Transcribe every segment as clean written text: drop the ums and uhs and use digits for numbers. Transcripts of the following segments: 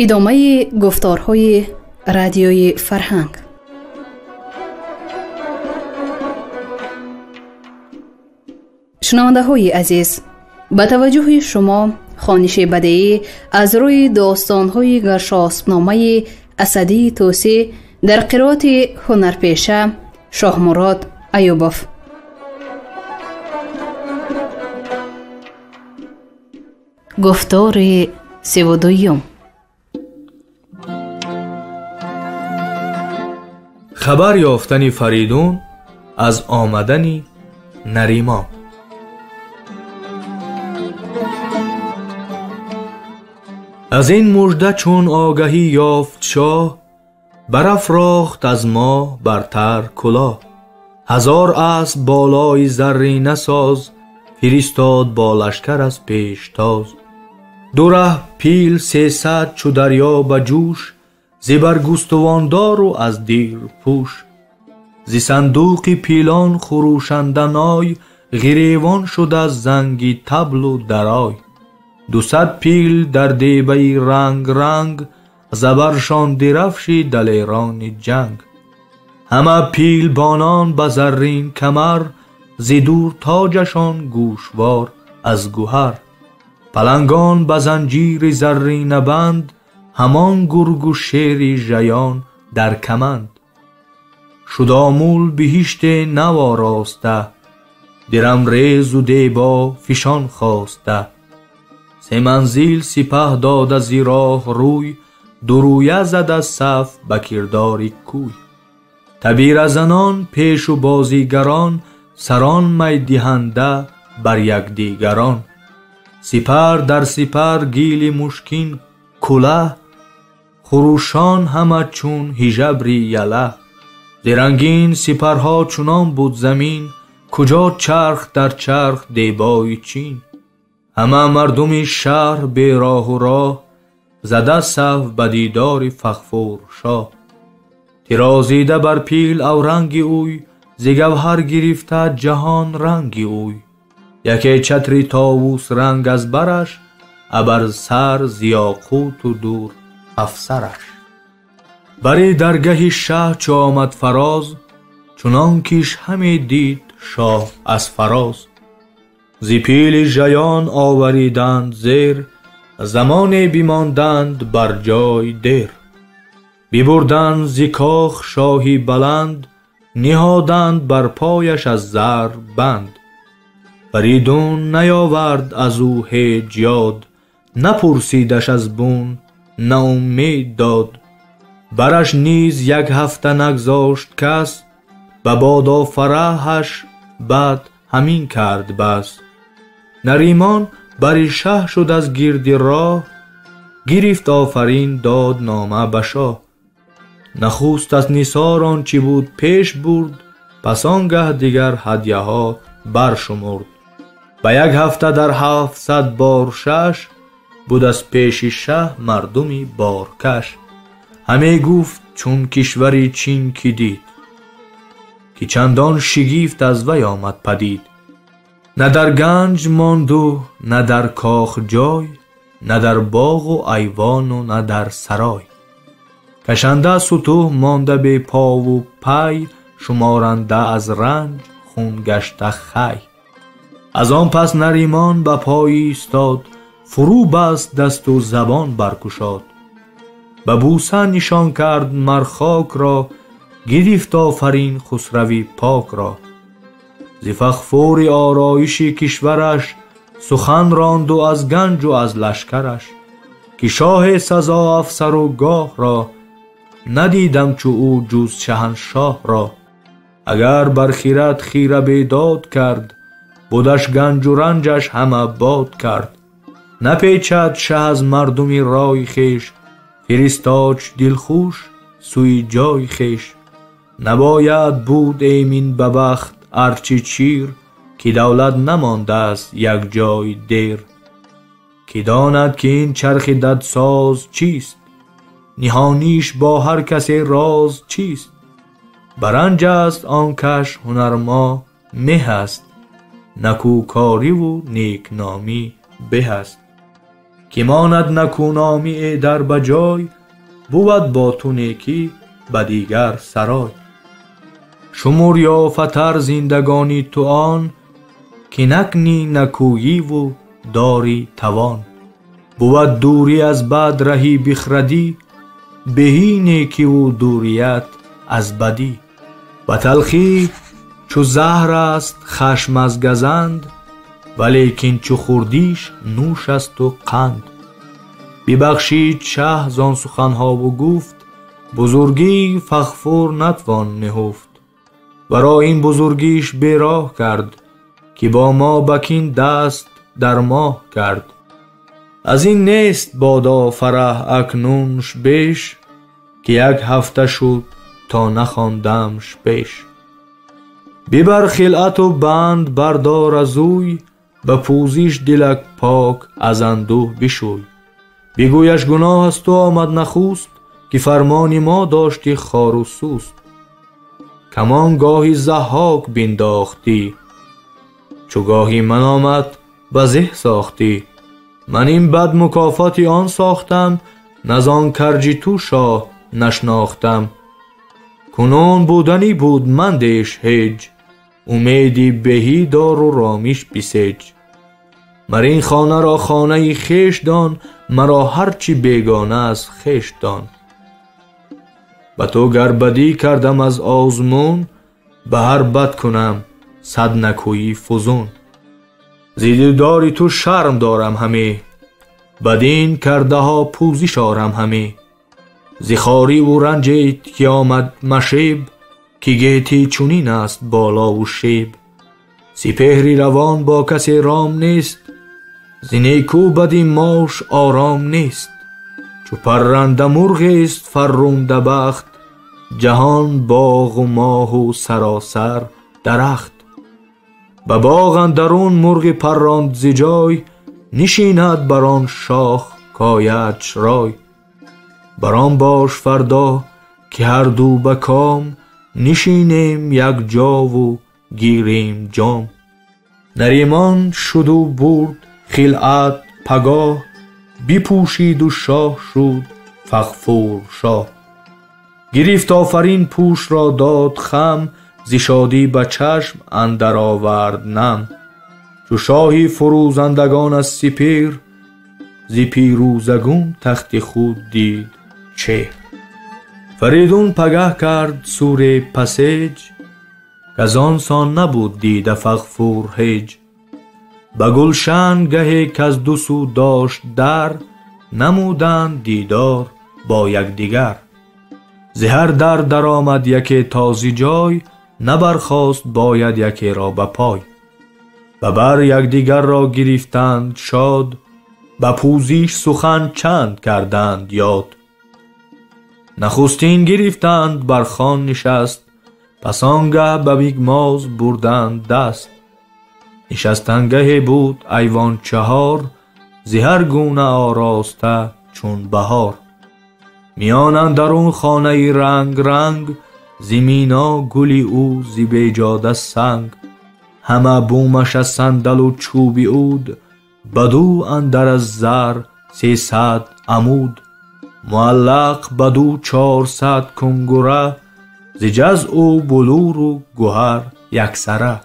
Идомаи гуфторҳои радиои фарҳанг. Шунавандаҳои азиз, ба таваҷҷӯҳи шумо хониши бадеӣ аз рӯи достонҳои гаршоспномаи Асадии Тӯсӣ дар қироати ҳунарпеша Шоҳмурод Аюбов. Гуфтори 32. Хабар ёфтани Фаридун аз омадани Наримон. Аз ин мужда чун огаҳӣ ёфт шоҳ, барафрохт аз мо бартар кулоҳ. 1000 асп болои заррина соз, фиристод бо лашкар аз пештоз. 2 раҳ пил 300 чу дарё ба ҷӯш, зи баргустувондору аз дирпӯш. Зи сандуқи пилон хурӯшанда ной, ғиревон шуд аз занги таблу дарой. 200 пил дар дебаи ранг-ранг, забаршон дирафши далерони ҷанг. Ҳама пилбонон ба заррин камар, зи дур тоҷашон гӯшвор аз гӯҳар. Палангон ба занҷири заррина банд, ҳамон гургу шери жаён дар каманд. Шуд омул биҳиште нав ороста, дирамрезу дебо фишон хоста. Се манзил сипаҳ дода зи роҳ рӯй, дурӯя зада саф ба кирдори кӯй. Табиразанон пешу бозигарон, сарон майдиҳанда бар якдигарон. Сипар дар сипар гили мушкин кулаҳ, хурӯшон ҳама чун ҳижабри ялаҳ. Зи рангин сипарҳо чунон буд замин, куҷо чарх дар чарх дебои чин. Ҳама мардуми шаҳр бероҳу роҳ, зада саф ба дидори Фағфур шоҳ. Тирозида бар пил авранги ӯй, зи гавҳар гирифта ҷаҳон ранги ӯй. Яке чатри товус ранг аз бараш, абар сар зи ёқуту дур афсараш. Бари даргаҳи шаҳ чу омад фароз, чунон киш ҳаме дид шоҳ аз фароз. Зи пили жаён овариданд зер, замоне бимонданд бар ҷой дер. Бибурданд зи кох шоҳи баланд, ниҳоданд бар пояш аз зар банд. Фаридун наёвард аз ӯ ҳеҷ ёд, напурсидаш аз бун, на умед дод. Бараш низ як ҳафта нагзошт кас, ба бодо фараҳаш баъд ҳамин кард бас. Наримон бари шаҳ шуд аз гирди роҳ, гирифт офарин дод нома ба шоҳ. Нахуст аз нисор он чӣ буд пеш бурд, пас он гаҳ дигар ҳадяҳо баршумурд. Ба як ҳафта дар 700 бор 6, буд аз пеши шаҳ мардуми боркаш. Ҳаме гуфт чун кишвари Чин ки дид, ки чандон шигифт аз вай омад падид. На дар ганҷ монду, на дар кох ҷой, на дар боғу айвону на дар сарой. Кашанда сутӯҳ монда бе пову пай, шуморанда аз ранҷ хун гашта хай. Аз он пас Наримон ба пой истод, фурӯ баст дасту забон баркушод. Ба бӯса нишон кард мар хокро, гирифт офарин хусрави покро. Зи Фағфури ороиши кишвараш, сухан ронду аз ганҷу аз лашкараш. Ки шоҳе сазо афсару гоҳро, надидам чу ӯ ҷуз шаҳаншоҳро. Агар бар хират хира бедод кард, будаш ганҷу ранҷаш ҳама бод кард. Напечад шаҳ аз мардуми рой хеш, фиристоч дилхуш сӯи ҷой хеш. Набояд буд эмин ба бахт арчи чир, ки давлат намондааст як ҷой дер. Ки донад ки ин чархи дадсоз чист, ниҳониш бо ҳар касе роз чист. برنج است آن کش هنر ما مه است، نکوکاری و نیکنامی به است. که ماند نکونامی در بجای، بود با تو نیکی به دیگر سرای. شمر یافتر زندگانی تو آن، که نکنی نکویی و داری توان. بود دوری از بد رهی بخردی، بهی نیکی و دوریت از بدی. و تلخی چو زهر است خشم از گزند، ولیکن چو خوردیش نوش است و قند. ببخشید شه زان سخنها و گفت، بزرگی فغفور نتوان نهفت. ورا این بزرگیش بیراه کرد، که با ما بکین دست در ماه کرد. از این نیست بادا فرح اکنونش بیش، که یک هفته شد تا نخواندمش پیش. ببر خلعت و بند بردار از اوی، به پوزش دلک پاک از اندوه بشوی. بگویش گناه از تو آمد نخوست، که فرمان ما داشتی خار و سوست. کمان گاهی ضحاک بینداختی، چو گاهی من آمد به زه ساختی. من این بد مکافاتی آن ساختم، نزان کرجی تو شاه نشناختم. کنون بودنی بود مندیش هیچ، امیدی بهی دار و رامیش بیسیج. مر این خانه را خانه خویش دان، مرا هرچی بیگانه از خویش دان. به تو گر بدی کردم از آزمون، به هر بد کنم صد نکویی فزون. ز دیدار تو شرم دارم همی، بدین کرده ها پوزش آرم همی. ز خواری و رنج که آمد مشیب، که گیتی چنین است بالا و شیب. سپهری روان با کسی رام نیست، ز نیکو بدی ماش آرام نیست. چو پرنده مرغ است فرونده بخت، جهان باغ و ماه و سراسر درخت. به باغ اندرون مرغ پراند ز جای، نشیند بر آن شاخ کایدش رای. بر آن باش فردا که هر دو به کام، نشینیم یک جا و گیریم جام. نریمان شد و برد خلعت پگاه، بپوشید و شاه شد فغفور شاه. گرفت آفرین پوش را داد خم، ز شادی به چشم اندر آورد نم. چو شاهی فروزندگان از سپهر، ز پیروزگون تخت خود دید چهر. فریدون پگه کرد سور پسیج، کز آن سان نبود دیده فغفور هیچ. به گلشن گهی کز دو سو داشت در، نمودند دیدار با یکدیگر. ز هر در درآمد یکی تازی جای، نبرخاست باید یکی را به پای. به بر یکدیگر را گرفتند شاد، به پوزش سخن چند کردند یاد. نخستین گرفتند بر خوان نشست، پس آنگه به بیگماز بردند دست. نشستنگه بود ایوان چهار، ز هر گونه آراسته چون بهار. میان اندرون خانه رنگ رنگ، ز مینا گلی او ز بیجاده سنگ. همه بومش از صندل و چوب عود، بدو اندر از زر 300 عمود. معلق بدو 400 کنگره، ز جزع و بلور و گهر یکسره.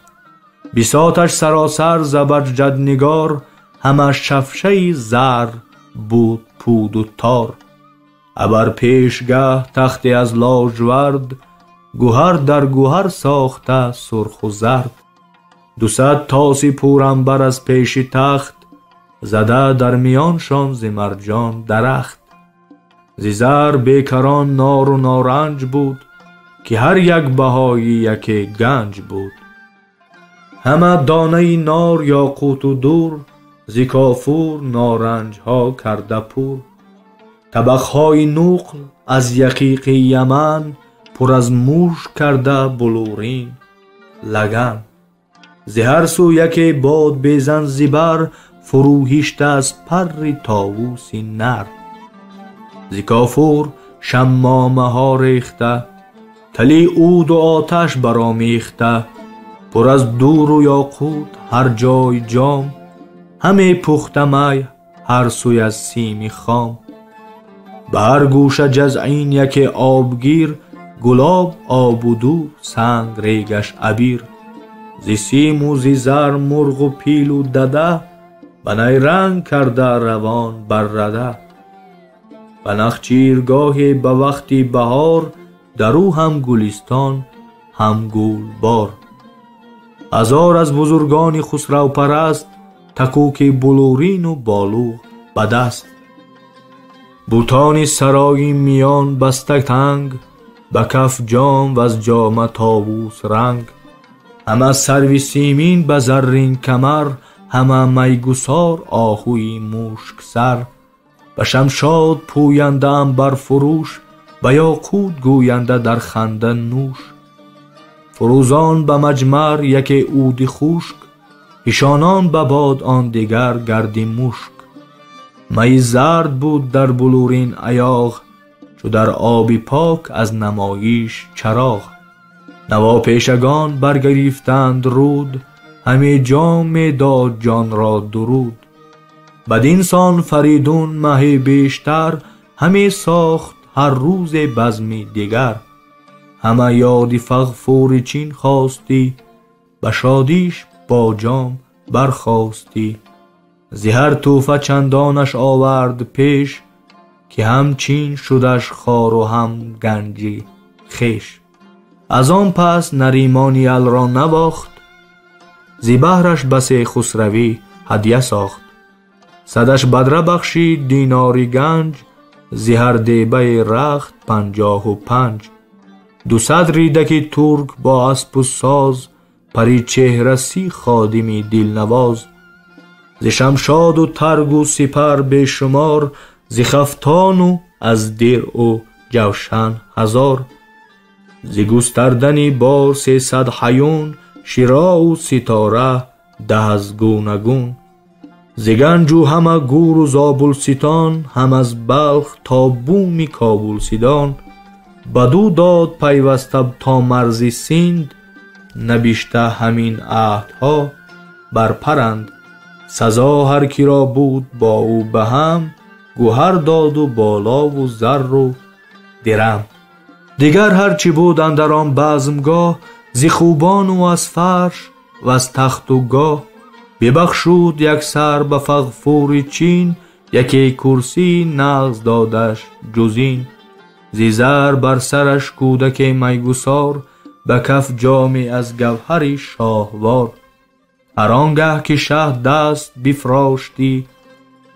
بساطش سراسر زبرجد نگار، همه شفشه زر بود پود و تار. ابر پیشگه تختی از لاجورد، گهر در گهر ساخته سرخ و زرد. 200 تاسی پورعنبر از پیش تخت، زده در میانشان ز مرجان درخت. ز زر بیکران نار و نارنج بود، که هر یک بهای یکی گنج بود. همه دانه نار یاقوت و در، ز کافور نارنج ها کرده پر. طبق های نقل از یقیق یمن، پر از موش کرده بلورین لگن. ز هر سو یکی باد بیزن زبر، فرو هیشته از پر طاووس نر. ز کافور شمامه ها ریخته، Тали уду оташ баромехта, пур аз дуру ёқут ҳар ҷой ҷом, ҳаме пухта май ҳар сӯй аз сими хом. Ба ҳар гӯша ҷазъин яке обгир, гулоб обу дур санг регаш абир. Зи симу зи зар мурғу пилу дада, ба найранг карда равон бар рада. Ба нахчиргоҳе ба вақти баҳор, дар ӯ ҳам гулистон ҳам гулбор. Ҳазор аз бузургони хусравпараст, такуки булурину болуғ ба даст. Бутони сарои миён баста танг, ба каф ҷом ваз ҷома товус ранг. Ҳама сарви симин ба заррин камар, ҳама майгусор оҳуи мушксар. Ба шамшод пӯянда анбарфурӯш, ба ёқут гӯянда дар ханда нӯш. Фурӯзон ба маҷмар яке уди хушк, ҳишонон ба бод он дигар гарди мушк. Майи зард буд дар булурин аёғ, чу дар оби пок аз намоиш чароғ. Навопешагон баргирифтанд руд, ҳаме ҷом медод ҷонро дуруд. Бадин сон Фаридун маҳи бештар, ҳаме сохт ҳар рӯзе базми дигар. Ҳама ёди Фағфури Чин хостӣ, ба шодиш бо ҷом бархостӣ. Зи ҳар тӯҳфа чандонаш овард пеш, ки ҳам чин шудаш хору ҳам ганҷи хеш. Аз он пас Наримони ялро навохт, зи баҳраш басе хусравӣ ҳадя сохт. Садаш бадра бахшид динори ганҷ, зи ҳар дебаи рахт 55. 200 ридаки турк бо аспу соз, пари чеҳра 30 ходими дилнавоз. Зи шамшоду таргу сипар бешумор, зи хафтону аз диръу ҷавшан 1000. Зи густардани бор 300 ҳаюн, широу ситора 10 аз гунагун. Зи ганҷу ҳама гуру зобулситон, ҳам аз Балх то буми Кобулсидон. Баду дод пайваста то марзи Синд, набишта ҳамин аҳдҳо бар паранд. Сазо ҳар киро буд бо ӯ ба ҳам, гӯҳар доду болову зарру дирам. Дигар ҳар чӣ буд андар он базмгоҳ, зи хубону аз фарш ваз тахту гоҳ. Бибахшуд яксар ба Фағфури Чин, яке курсии нағз додаш ҷуз ин. Зи зар бар сараш кӯдаке майгусор, ба каф ҷоме аз гавҳари шоҳвор. Ҳар он гаҳ ки шаҳ даст бифроштӣ,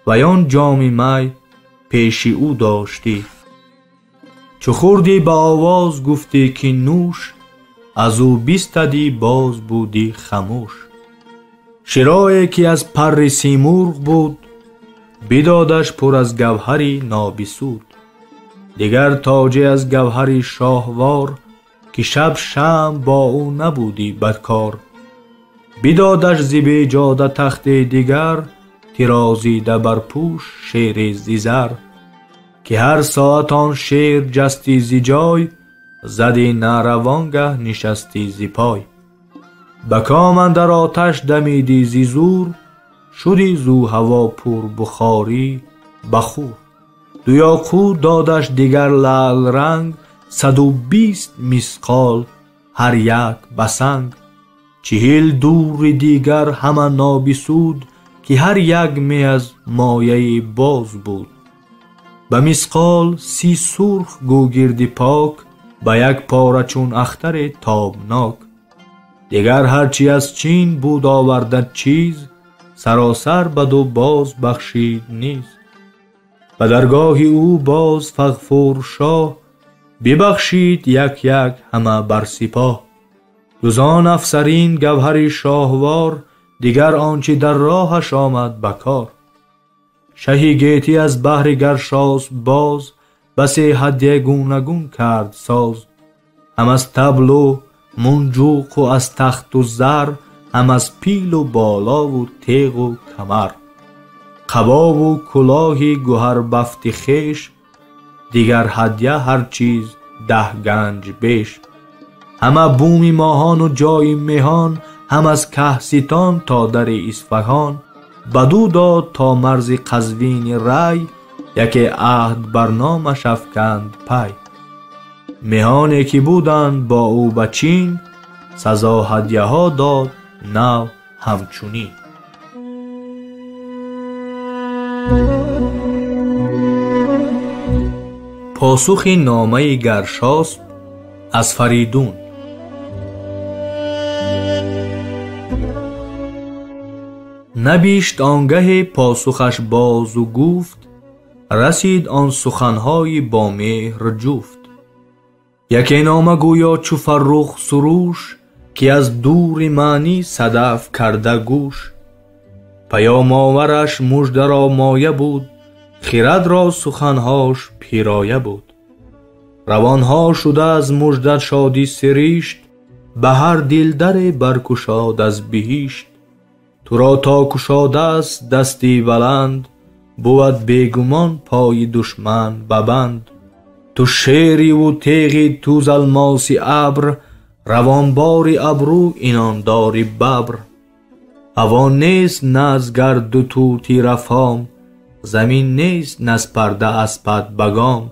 вай он ҷоми май пеши ӯ доштӣ. Чу хӯрдӣ ба овоз гуфтӣ ки нӯш, аз ӯ бистадӣ боз будӣ хамӯш. Широе ки аз парри симурғ буд, бидодаш пур аз гавҳари нобисуд. Дигар тоҷе аз гавҳари шоҳвор, ки шаб шамъ бо ӯ набудӣ бадкор. Бидодаш зи беҷода тахте дигар, тирозида бар пӯш шери зи зар. Ки ҳар соат он шер ҷасти зи ҷой, зади наравонгаҳ нишасти зи пой. Ба ком андар оташ дамиди зи зур, шуди зу ҳаво пур бухорӣ бахур. Ду ёқут додаш дигар лаълранг, 120 мисқол ҳар як ба санг. 40 дури дигар ҳама нобисуд, ки ҳар як ме аз мояи боз буд. Ба мисқол 30 сурх гӯгирди пок, ба як пора чун ахтаре тобнок. Дигар ҳар чи аз Чин буд оварда чиз, саросар баду боз бахшид низ. Ба даргоҳи ӯ боз Фағфур шоҳ, бибахшид як як ҳама бар сипоҳ. Дузон афсарин гавҳари шоҳвор, дигар он чи дар роҳаш омад ба кор. Шаҳи гетӣ аз баҳри Гаршосп боз, басе ҳадя гунагун кард соз. Ҳам аз таблу мунҷуқу аз тахту зар, ҳам аз пилу болову теғу камар. Қабову кулоҳи гӯҳарбафти хеш, дигар ҳадя ҳар чиз 10 ганҷ беш. Ҳама буми моҳону ҷойи меҳон, ҳам аз Каҳситон то дари Исфаҳон. Бадӯ дод то марзи Қазвини Рай, яке аҳд бар номаш афканд пай. Меҳоне ки буданд бо ӯ ба Чин, сазо ҳадяҳо дод нав ҳамчунин. Посухи номаи Гаршосп аз Фаридун. Набишт онгаҳе посухаш бозу гуфт, расид он суханҳои бо меҳр ҷуфт. Яке нома гӯё чу Фаррух Суруш, ки аз дури маънӣ садаф карда гӯш. Паёмовараш муждаро моя буд, хирадро суханҳош пироя буд. Равонҳо шуда аз мужда шодӣ сиришт, ба ҳар дилдаре баркушод аз биҳишт. Туро то кушодааст дасти баланд, бувад бегумон пои душман ба банд. Ту шериву теғи туз алмоси абр, равонбори абрӯ инондори бабр. Ҳаво нест наз гарду ту тирафом, замин нест наз парда аспат ба гом.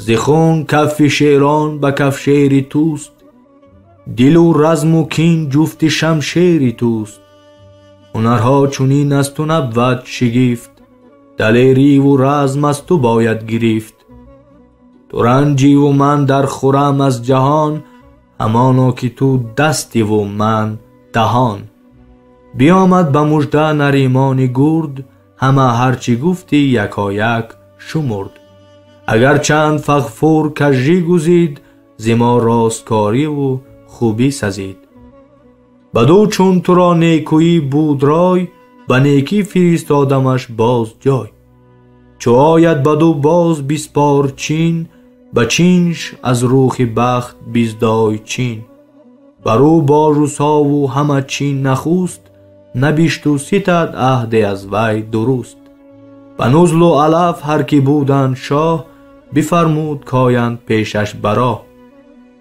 Зи хун кафи шерон ба кафшери туст, дилу разму кин ҷуфти шамшери туст. Ҳунарҳо чунин аз ту набвад шигифт, далериву разм аз ту бояд гирифт. Ту ранҷиву ман дар хурам аз ҷаҳон, ҳамоно ки ту дастиву ман даҳон. Биомад ба мужда Наримони гурд, ҳама ҳарчи гуфтӣ якояк шумурд. Агарчанд Фағфур кажжӣ гузид, зи мо росткориву хубӣ сазид. Бадӯ чун туро некӯӣ буд рой, ба некӣ фиристодамаш боз ҷой. Чу ояд бадӯ боз биспор чин, ба чинш аз рухи бахт биздой чин. Бар ӯ божу сову ҳама чин нахуст, набишту ситад аҳде аз вай дуруст. Ба нузлу алаф ҳар ки буданд шоҳ, бифармуд коянд пешаш бароҳ.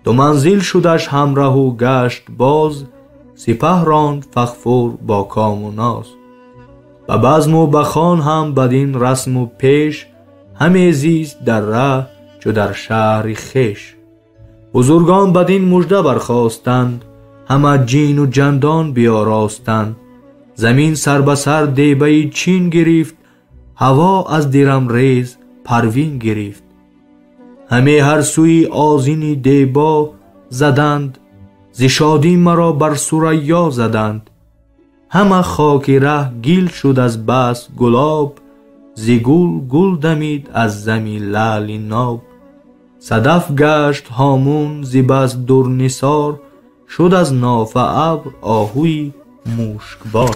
Ду манзил шудаш ҳамраҳу гашт боз, сипаҳ ронд Фағфур бо кому ноз. Ба базму ба хон ҳам бадин расму пеш, ҳаме зист дар раҳ чу дар шаҳри хеш. Бузургон бадин мужда бархостанд, ҳама ҷину ҷандон биёростанд. Замин сар ба сар дебаи чин гирифт, ҳаво аз дирамрез парвин гирифт. Ҳаме ҳар сӯи озини дебо заданд, зи шодӣ маро бар Сурайё заданд. Ҳама хоки раҳ гил шуд аз бас гулоб, зи гул гул дамид аз зами лаъли ноб. Садаф гашт ҳомун зи бас дур нисор, шуд аз нофа абр оҳуи мушкбор.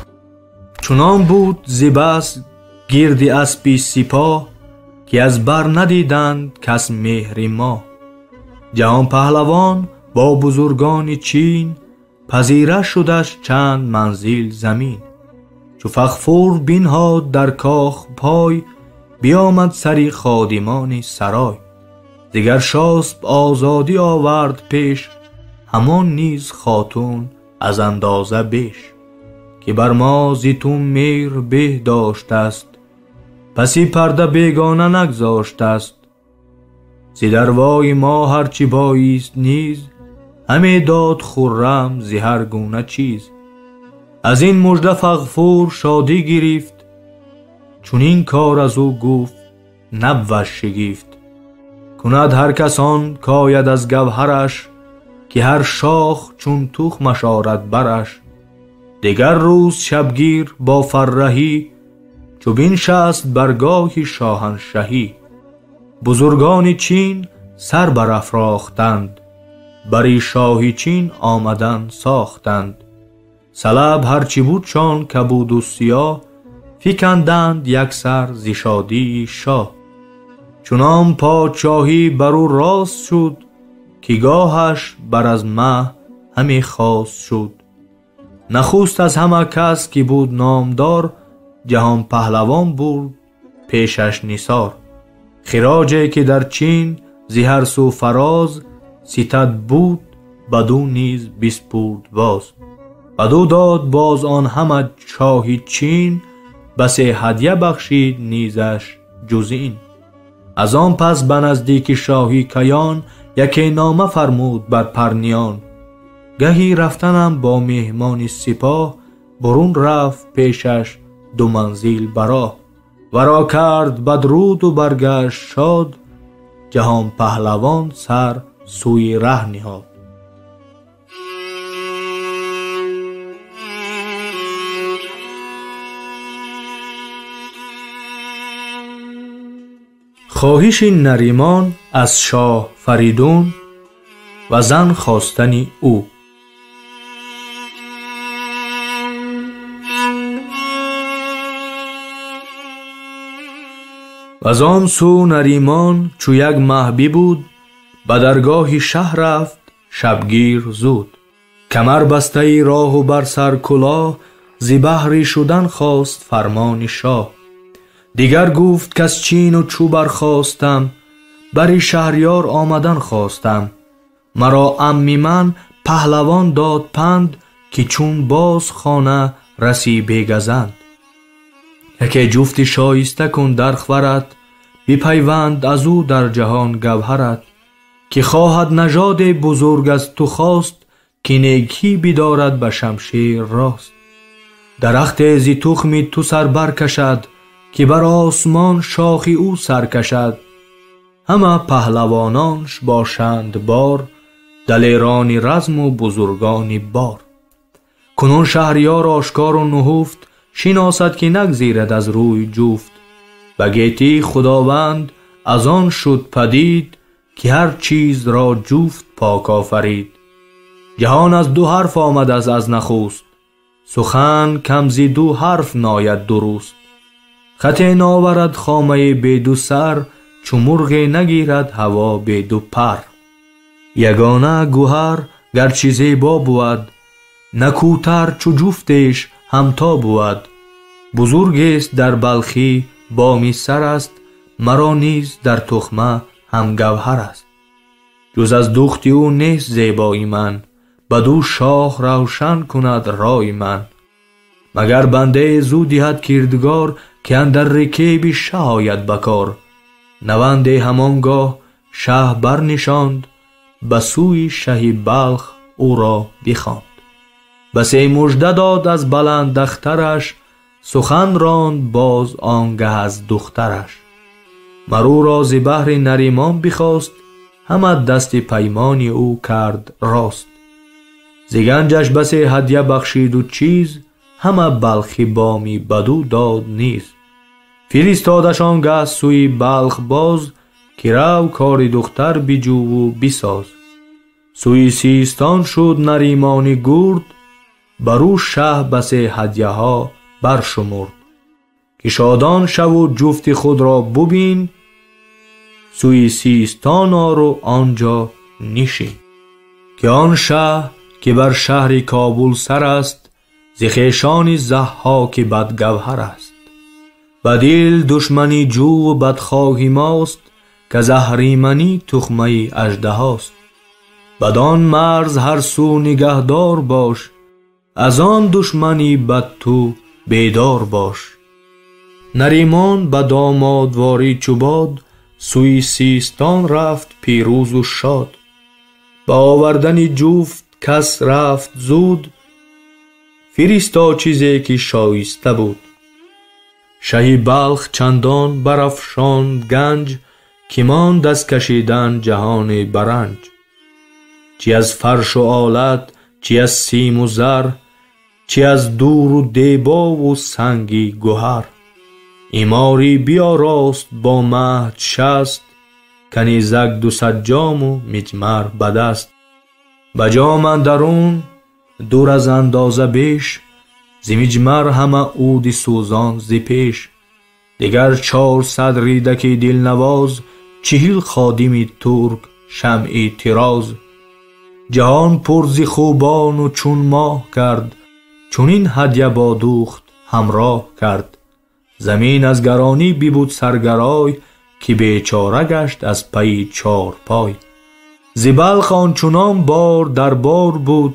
Чунон буд зи бас гирди аспи сипоҳ, ки аз бар надиданд кас меҳри мо. Ҷаҳонпаҳлавон бо бузургони Чин, пазира шудаш чанд манзил замин. Чу Фағфур бинҳод дар кох пой, биомад сари ходимони сарой. Зи Гаршосп озодӣ овард пеш, ҳамон низ хотун аз андоза беш. Ки бар мо зи ту меҳр беҳ доштааст, паси парда бегона нагзоштааст. Зи дарвои мо ҳарчи боист низ, ҳаме дод хуррам зи ҳар гуна чиз. Аз ин мужда Фағфур шодӣ гирифт, чунин кор аз ӯ гуфт набвад шигифт. Кунад ҳар кас он кояд аз гавҳараш, ки ҳар шох чун тухмаш орад бараш. Дигар рӯз шабгир бо фарраҳӣ, чу биншаст баргоҳи шоҳаншаҳӣ. Бузургони Чин сар барафрохтанд, бари шоҳи Чин омадан сохтанд. Салаб ҳарчи будшон кабуду сиёҳ, фиканданд яксар зи шодии шоҳ. Чунон подшоҳӣ бар ӯ рост шуд, ки гоҳаш бар аз маҳ ҳаме хост шуд. Нахуст аз ҳама кас ки буд номдор, ҷаҳонпаҳлавон бурд пешаш нисор. Хироҷе ки дар Чин Зи ҳар сӯ фароз ситад буд, баду низ биспурд боз. Баду дод боз он ҳама шоҳи Чин, басе ҳадя бахшид низаш ҷуз ин. Аз он пас ба наздики шоҳи Каён яке нома фармуд бар Парниён. Гаҳи рафтанам бо меҳмони сипоҳ, бурун рафт пешаш ду манзил бароҳ. Варо кард бадруду баргашт шод, ҷаҳон паҳлавон сар сӯи раҳ ниҳод. Хоҳиши Наримон аз шоҳ Фаридун ва зан хостани ӯ. Аз он сӯ Наримон чу як маҳ бибуд, ба даргоҳи шаҳ рафт шабгир зуд. Камар бастаи роҳу бар сар кулоҳ, зи баҳри шудан хост фармони шоҳ. Дигар гуфт каз чину чӯ бархостам, бари шаҳриёр омадан хостам. Маро амми ман паҳлавон дод панд, ки чун боз хона расӣ бегазанд. Яке ҷуфти шоиста кун дар хварат, бипайванд аз ӯ дар ҷаҳон гавҳарат. Ки хоҳад нажоде бузург аз ту хост, ки некӣ бидорад ба шамшер рост. Дарахте зи тухми ту сар баркашад, ки бар осмон шохи ӯ сар кашад. Ҳама паҳлавононш бошанд бор, далерони разму бузургони бор. Кунун шаҳриёр ошкору нуҳуфт, шиносад ки нагзирад аз рӯи ҷуфт. Ба гетӣ худованд аз он шуд падид, ки ҳар чизро ҷуфт пок офарид. Ҷаҳон аз ду ҳарф омад аз нахуст, сухан кам зи ду ҳарф нояд дуруст. Хате наварад хомаи беду сар, чу мурғе нагирад ҳаво беду пар. Ягона гӯҳар гарчи зебо бувад, накӯтар чу ҷуфтеш ҳамто бувад. Бузургест дар Балхӣ боми сар аст, маро низ дар тухма ҳам гавҳар аст. Ҷуз аз духти ӯ нест зебои ман, баду шоҳ равшан кунад рои ман. Магар бандае зӯ диҳад кирдгор, ки андар рикеби шаҳ ояд ба кор. Наванде ҳамон гоҳ шаҳ барнишонд, ба сӯи шаҳи Балх ӯро бихонд. Басе мужда дод аз баланд ахтараш, сухан ронд боз он гаҳ аз духтараш. Мар ӯро зи баҳри Наримон бихост, ҳама дасти паймони ӯ кард рост. Зи ганҷаш басе ҳадя бахшиду чиз, ҳама Балхи боми баду дод низ. Фиристодаш он гаҳ сӯи Балх боз, ки рав кори духтар биҷӯву бисоз. Сӯи Систон шуд Наримони гурд, бар ӯ шаҳ басе ҳадяҳо баршумурд. Ки шодон шаву ҷуфти худро бубин, сӯи Систон ору он ҷо нишин. Ки он шаҳ ки бар шаҳри Кобул сар аст, зи хешони Заҳҳоки бадгавҳар аст. Ба дил душмани ҷӯву бадхоҳи мост, ки аз аҳриманӣ тухмаи аждаҳост. Бадон марз ҳар сӯ нигаҳдор бош, аз он душмани бад ту бедор бош. Наримон ба домодворӣ чу бод, сӯи Систон рафт пирӯзу шод. Ба овардани ҷуфт кас рафт зуд, фиристод чизе ки шоиста буд. Шаҳи Балх чандон барафшонд ганҷ, ки монд аз кашидан ҷаҳони баранҷ. Чи аз фаршу олат, чи аз симу зар, чи аз дуру дебову санги гӯҳар. Иморӣ биёрост бо маҳд 60, канизак 200 ҷому миҷмар ба даст. Ба ҷом андарун дур аз андоза беш, зи миҷмар ҳама уди сӯзон зи пеш. Дигар 400 ридаки дилнавоз, 40 ходими турк шамъи тироз. Ҷаҳон пур зи хубону чун моҳ кард, чунин ҳадя бо духт ҳамроҳ кард. Замин аз гаронӣ бибуд саргарой, ки бечора гашт аз пайи чорпой. Зи Балх ончунон бор дар бор буд,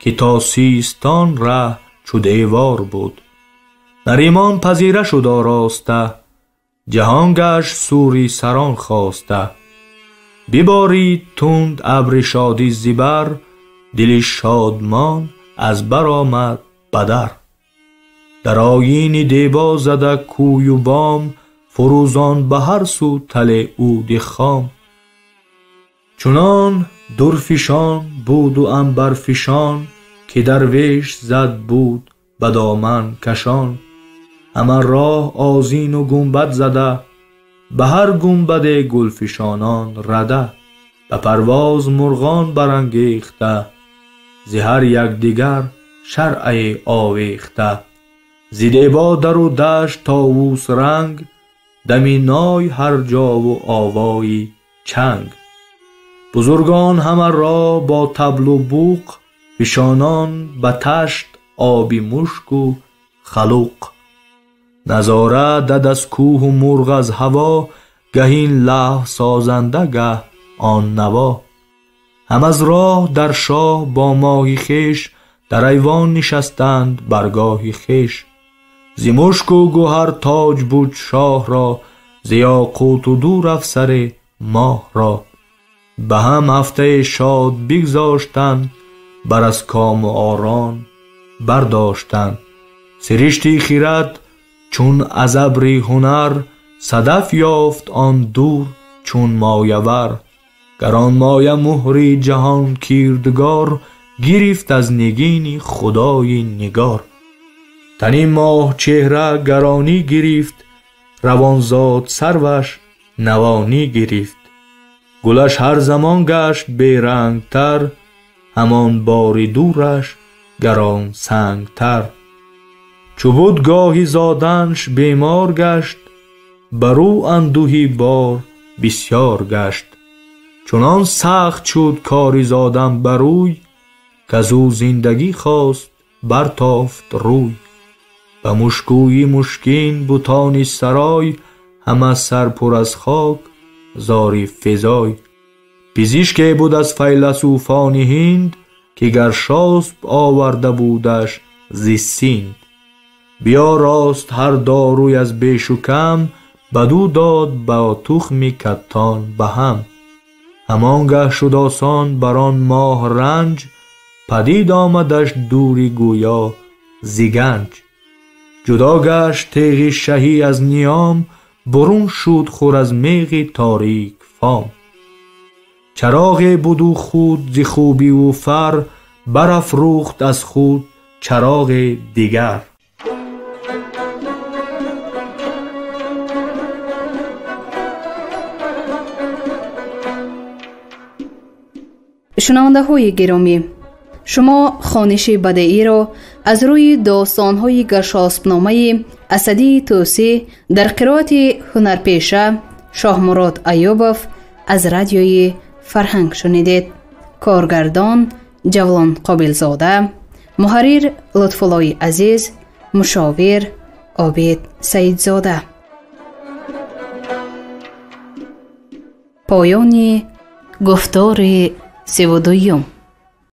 ки то Систон ره чу девор буд. Наримон пазира шуд ороста, ҷаҳон гашт сури сарон хоста. Биборид тунд абри шодӣ зибар, дили шодмон аз бар омад бадар. Дар оини дебо зада кӯю бом, фурӯзон ба ҳар сӯ тали уди хом. Чунон дурфишон буду анбарфишон, ки дарвеш зад буд ба доман кашон. Ҳама роҳ озину гунбад зада, ба ҳар гунбаде гулфишонон рада. Ба парвоз мурғон барангехта, зи ҳар якдигар шаръае овехта. Зи дебо дару дашт товус ранг, дами ной ҳар ҷову овои чанг. Бузургон ҳама роҳ бо таблу буқ, фишонон ба ташт оби мушку халуқ. Назора дад аз кӯҳу мурғ аз ҳаво, гаҳ ин лаҳв созанда гаҳ он наво. Ҳам аз роҳ дар шоҳ бо моҳи хеш, дар айвон нишастанд баргоҳи хеш. Зи мушку гӯҳар тоҷ буд шоҳ ро, зи ёқуту дур афсаре моҳ ро. Ба ҳам ҳафтае шод бигзоштанд, бар аз кому орон бардоштанд. Сиришти хирад чун аз абри ҳунар, садаф ёфт он дур чун моявар. Гаронмоя муҳри ҷаҳон кирдгор, гирифт аз нигини худои нигор. Тани моҳ чеҳра гаронӣ гирифт, равонзод сарваш навонӣ гирифт. Гулаш ҳар замон гашт берангтар, ҳамон бори дураш гаронсангтар. Чу буд гоҳи зоданш бемор гашт, бар ӯ андӯҳи бор бисёр гашт. Чунон сахт шуд кори зодан бар ӯй, каз ӯ зиндагӣ хост бартофт рӯй. Ба мушкӯи мушкин бутони сарой, ҳама сар пур аз хок зори физой. Пизишке буд аз файласуфони ҳинд, ки Гаршосп оварда будаш зи Синд. Биёрост ҳар доруй аз бешу кам, бадӯ дод ба тухми каттон ба ҳам. Ҳамон гаҳ шуд осон бар он моҳ ранҷ, падид омадаш дури гӯё зи ганҷ. Ҷудо гашт теғи шаҳӣ аз ниём, бурун шуд хур аз меғи торик фом. Чароғе буду худ зи хубиву фар, барафрӯхт аз худ чароғе дигар. Шунавандаҳои гиромӣ, шумо хониши бадеиро аз рӯи достонҳои Гаршоспномаи Асадии Тӯсӣ дар қироати ҳунарпеша Шоҳмурод Аюбов аз радиои Фарҳанг шунидед. Коргардон Ҷавлон Қобилзода, муҳаррир Лутфуллои Азиз, мушовир Обид Саидзода. Поёни гуфтори 32.